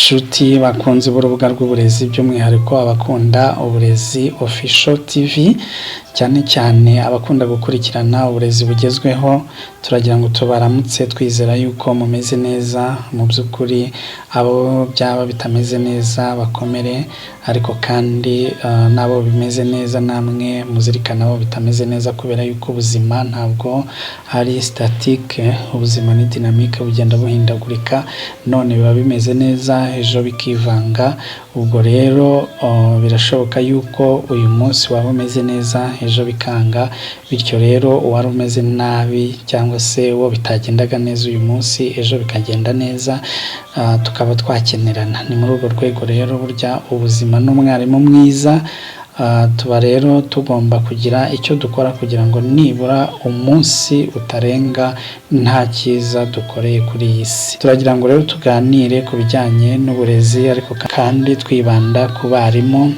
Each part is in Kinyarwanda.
Nshuti bakunzi b'urubuga rw'uburezi, by'umwihariko abakunda Uburezi Official TV, cyane cyane abakunda gukurikirana uburezi bugezweho, turagira ngo tubaramutse twizera yuko mumeze neza. Mu by'ukuri abo byaba bitameze neza bakomere, ariko kandi n'abo bimeze neza namwe muzirikana abo bitameze neza, kubera yuko ubuzima ntabwo ari statique, ubuzima ni dynamique, bugenda buhindagurika. None biba bimeze neza, ejo bikivanga. Ubwo rero birashoboka yuko uyu munsi waba umeze neza, ejo bikanga. Bityo rero uwari umeze nabi cyangwa se uwo bitagendaga neza uyu munsi, ejo bikagenda neza, tukaba twakenerana. Ni muri urwo rwego rero burya ubuzima n'umwarimu mwiza. Tuba rero tugomba kugira icyo dukora kugira ngo nibura umunsi utarenga nta cyiza dukoreye kuri iyi si. Turagira ngo rero tuganire ku bijyanye n'uburezi, ariko kandi twibanda ku barimu,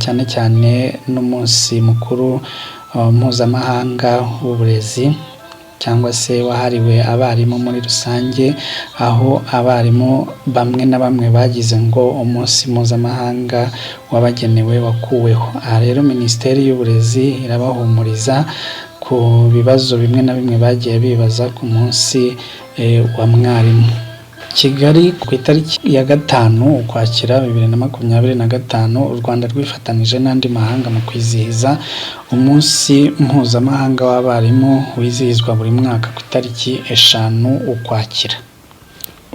cyane cyane n'umunsi mukuru mpuzamahanga w'uburezi cyangwa se wahariwe abarimu muri rusange, aho abarimu bamwe na bamwe bagize ngo umunsi mpuzamahanga wabagenewe wakuweho. Aha rero Minisiteri y'Uburezi irabahumuriza ku bibazo bimwe na bimwe bagiye bibaza ku munsi wa mwarimu. Kigali, ku itariki ya 5 Ukwakira 2025, u Rwanda rwifatanije n'andi mahanga mu kwizihiza umunsi mpuzamahanga w'abarimu wizihizwa buri mwaka ku itariki 5 Ukwakira.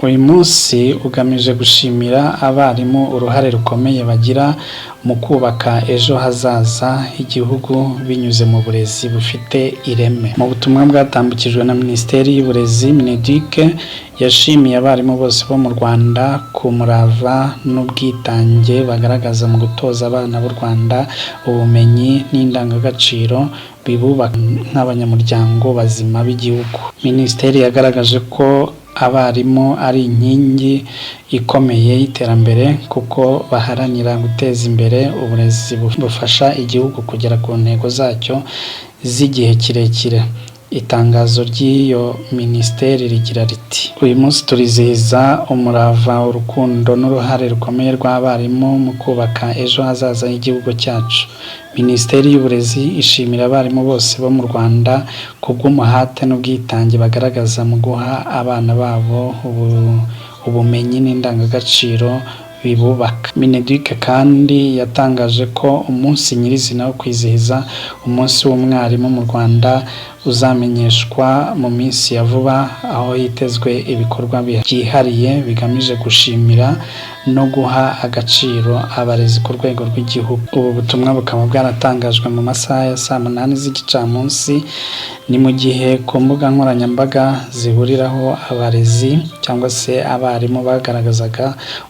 Uyu munsi ugamije gushimira abarimu uruhare rukomeye bagira mu kubaka ejo hazaza h'igihugu binyuze mu burezi bufite ireme. Mu butumwa bwatambukijwe na Minisiteri y'Uburezi, MINEDUC yashimiye abarimu bose bo mu Rwanda ku murava n'ubwitange bagaragaza mu gutoza abana b'u Rwanda ubumenyi n'indangagaciro bibubaka nk'abanyamuryango bazima b'igihugu. Minisiteri yagaragaje ko abarimu ari inkingi ikomeye y'iterambere, kuko baharanira guteza imbere uburezi bufasha igihugu kugera ku ntego zacyo z'igihe kirekire. Itangazo ry'iyo minisiteri rigira riti: "Uyu munsi turizihiza umurava, urukundo n'uruhare rukomeye rw'abarimu mu kubaka ejo hazaza h'igihugu cyacu. Minisiteri y'Uburezi ishimira abarimu bose bo mu Rwanda ku bw'umuhate n'ubwitange bagaragaza mu guha abana babo ubumenyi n'indangagaciro bibubaka." MINEDUC kandi yatangaje ko umunsi nyirizina wo kwizihiza umunsi w'umwarimu mu Rwanda uzamenyeshwa mu minsi ya vuba, aho hitezwe ibikorwa byihariye bigamije gushimira no guha agaciro abarezi ku rwego rw'igihugu. Ubu butumwa bukaba bwaratangajwe mu masaha ya saa 8 z'igicamunsi. Ni mu gihe ku mbuga nkoranyambaga zihuriraho abarezi cyangwa se abarimu bagaragazaga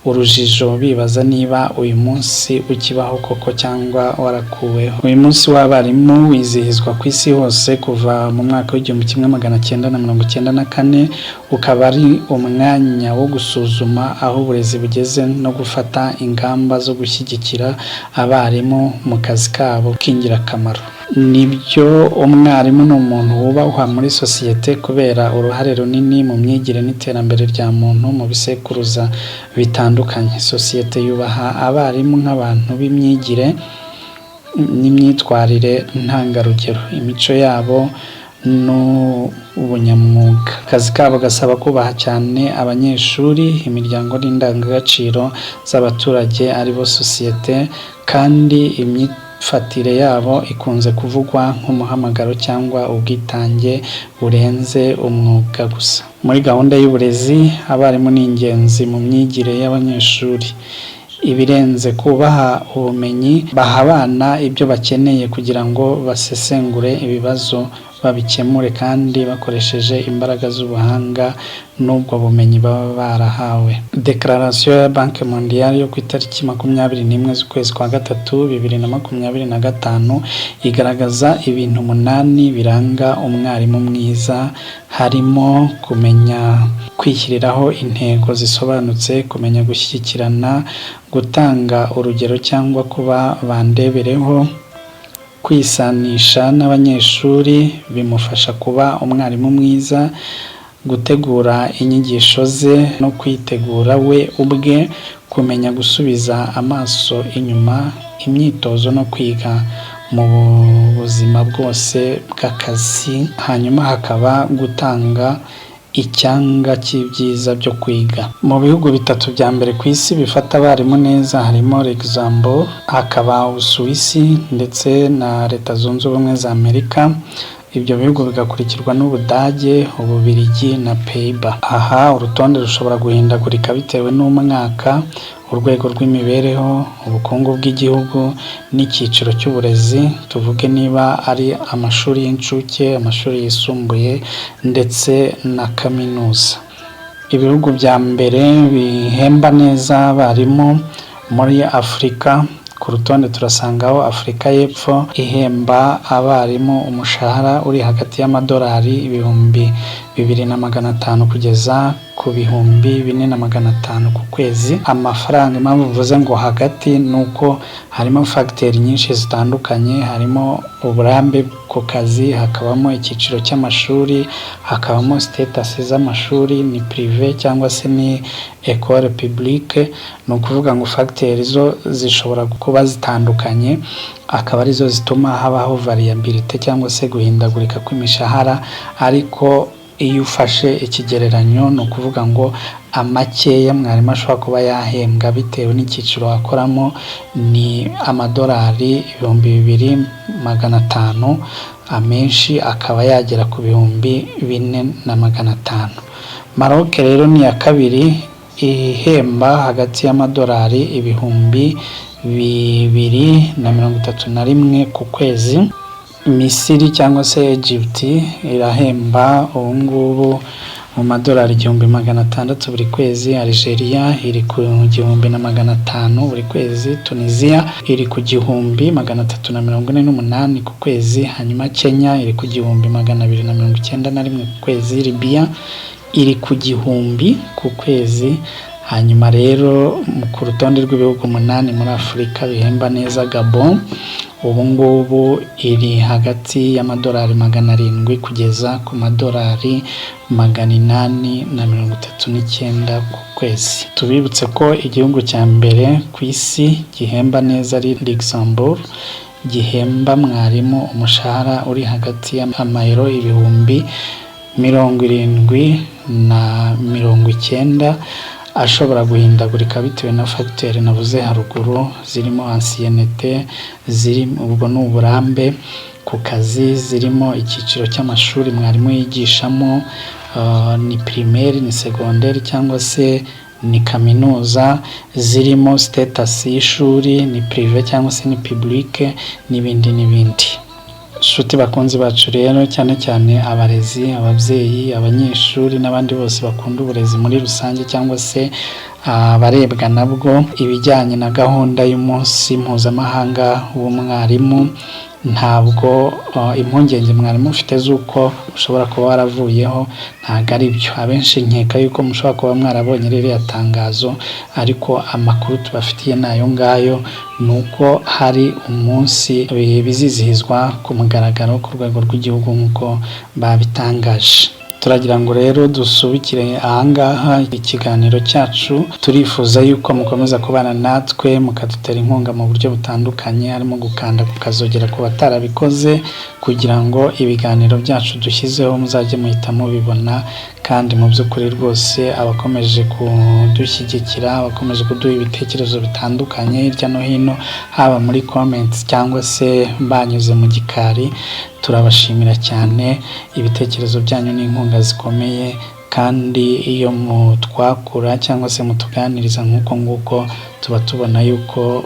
urujijo, bibaza niba uyu munsi ukibaho koko cyangwa warakuweho. Uyu munsi w'abarimu wizihizwa ku isi hose kuva mu mwaka w'1994, ukaba ari umwanya wo gusuzuma aho uburezi bugeze no gufata ingamba zo gushyigikira abarimu mu kazi kabo k'ingirakamaro. Nibyo, umwarimu ni umuntu wubahwa muri sosiyete kubera uruhare runini mu myigire n'iterambere rya muntu mu bisekuruza bitandukanye. Sosiyete yubaha abarimu nk'abantu b'imyigire n'imyitwarire ntangarugero, imico yabo n'ubunyamwuga. Akazi kabo gasaba kubaha cyane abanyeshuri, imiryango n'indangagaciro z'abaturage aribo sosiyete, kandi imyifatire yabo ikunze kuvugwa nk'umuhamagaro cyangwa ubwitange burenze umwuga gusa. Muri gahunda y'uburezi, abarimu ni ingenzi mu myigire y'abanyeshuri. Ibirenze kubaha ubumenyi, baha abana ibyo bakeneye kugira ngo basesengure ibibazo, babikemure kandi bakoresheje imbaraga z'ubuhanga n'ubwo bumenyi baba barahawe. Déclaration ya Banque Mondiale yo ku itariki 21 z'ukwezi kwa gatatu 2025 igaragaza ibintu umunani biranga umwarimu mwiza, harimo kumenya kwishyiriraho intego zisobanutse, kumenya gushyikirana, gutanga urugero cyangwa kuba bandebereho, kwisanisha n'abanyeshuri bimufasha kuba umwarimu mwiza. Gutegura inyigisho ze no kwitegura we ubwe, kumenya gusubiza amaso inyuma, imyitozo no kwiga mu buzima bwose bw'akazi. Hanyuma hakaba gutanga icyanga cy'ibyiza byo kwiga. Mu bihugu bitatu bya mbere ku isi bifata abarimu neza harimo Luxembourg, hakaba Ubusuwisi ndetse na Leta Zunze Ubumwe za Amerika. Ibyo bihugu bigakurikirwa n'Ubudage, Ububiligi na Pays-Bas. Aha urutonde rushobora guhindagurika bitewe n'umwaka, urwego rw'imibereho, ubukungu bw'igihugu n'icyiciro cy'uburezi, tuvuge niba ari amashuri y'incuke, amashuri yisumbuye ndetse na kaminuza. Ibihugu bya mbere bihemba neza abarimu muri Afurika, ku rutonde turasangaho Afurika y'Epfo ihemba abarimu umushahara uri hagati y'amadolari 2500 kugeza ku 4500 ku kwezi. Amafaranga, impamvu mvuze ngo hagati, ni uko harimo facteurs nyinshi zitandukanye: harimo uburambe ku kazi, hakabamo icyiciro cy'amashuri, hakabamo status z'amashuri, ni privé cyangwa se ni école publique. Ni ukuvuga ngo facteurs zo zishobora kuba zitandukanye, akaba arizo zituma habaho variabilité cyangwa se guhindagurika kw'imishahara. Ariko iyo ufashe ikigereranyo, ni ukuvuga ngo amakeya mwarimu ashobora kuba yahembwa bitewe n'icyiciro akoramo ni amadolari 2500, amenshi akaba yagera ku 4500. Maroc rero ni iya kabiri, ihemba hagati y'amadolari 2031 ku kwezi. Misiri cyangwa se Egypt irahemba ubu ngubu mu madolari 1600 buri kwezi. Algeria iri ku 1500 buri kwezi. Tunisia iri ku 1348 ku kwezi. Hanyuma Kenya iri ku 1291 ku kwezi. Libya iri ku 1000 ku kwezi. Hanyuma rero ku rutonde rw'ibihugu 8 muri Afurika bihemba neza, Gabon ubu ngubu iri hagati y'amadolari 700 kugeza ku madolari 839 ku kwezi. Tubibutse ko igihugu cya mbere ku isi gihemba neza ari Luxembourg, gihemba mwarimu umushahara uri hagati y'amayero 70,000 na 90, ashobora guhindagurika bitewe na facteurs navuze haruguru, zirimo ancienneté, ziri ubwo ni uburambe ku kazi, zirimo icyiciro cy'amashuri mwarimu yigishamo, ni primaire, ni secondaire cyangwa se ni kaminuza, zirimo status y'ishuri, ni privé cyangwa se ni publique, n'ibindi n'ibindi. Nshuti bakunzi bacu rero, cyane cyane abarezi, ababyeyi, abanyeshuri n'abandi bose bakunda uburezi muri rusange cyangwa se abarebwa nabwo, ibijyanye na gahunda y'umunsi mpuzamahanga w'umwarimu, ntabwo impungenge mwarimu ufite z'uko ushobora kuba waravuyeho, ntabwo ari byo. Abenshi nkeka yuko mushobora kuba mwarabonye ririya tangazo, ariko amakuru tubafitiye ni ayo ngayo, ni uko hari umunsi bizizihizwa ku mugaragaro ku rwego rw'igihugu nk'uko babitangaje. Turagira ngo rero dusubikire ahangaha ikiganiro cyacu. Turifuza yuko mukomeza kubana natwe, mukadutera inkunga mu buryo butandukanye, harimo gukanda ku kazogera ku batarabikoze, kugira ngo ibiganiro byacu dushyizeho muzajye muhita mubibona. Kandi mu by'ukuri rwose abakomeje kudushyigikira, abakomeje kuduha ibitekerezo bitandukanye hirya no hino, haba muri comments cyangwa se banyuze mu gikari, turabashimira cyane. Ibitekerezo byanyu ni inkunga zikomeye, kandi iyo mutwakura cyangwa se mutuganiriza nk'uko nguko, tuba tubona yuko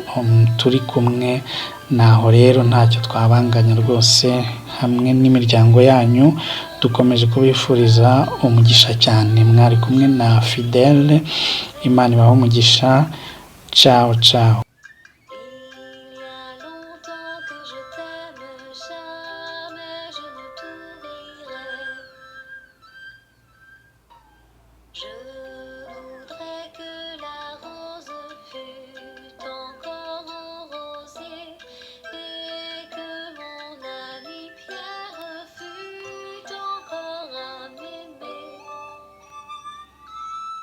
turi kumwe. Naho rero ntacyo twabanganya rwose, hamwe n'imiryango yanyu dukomeje kubifuriza umugisha cyane. Mwari kumwe na Fidele. Imana ibahe umugisha. Ciao ciao.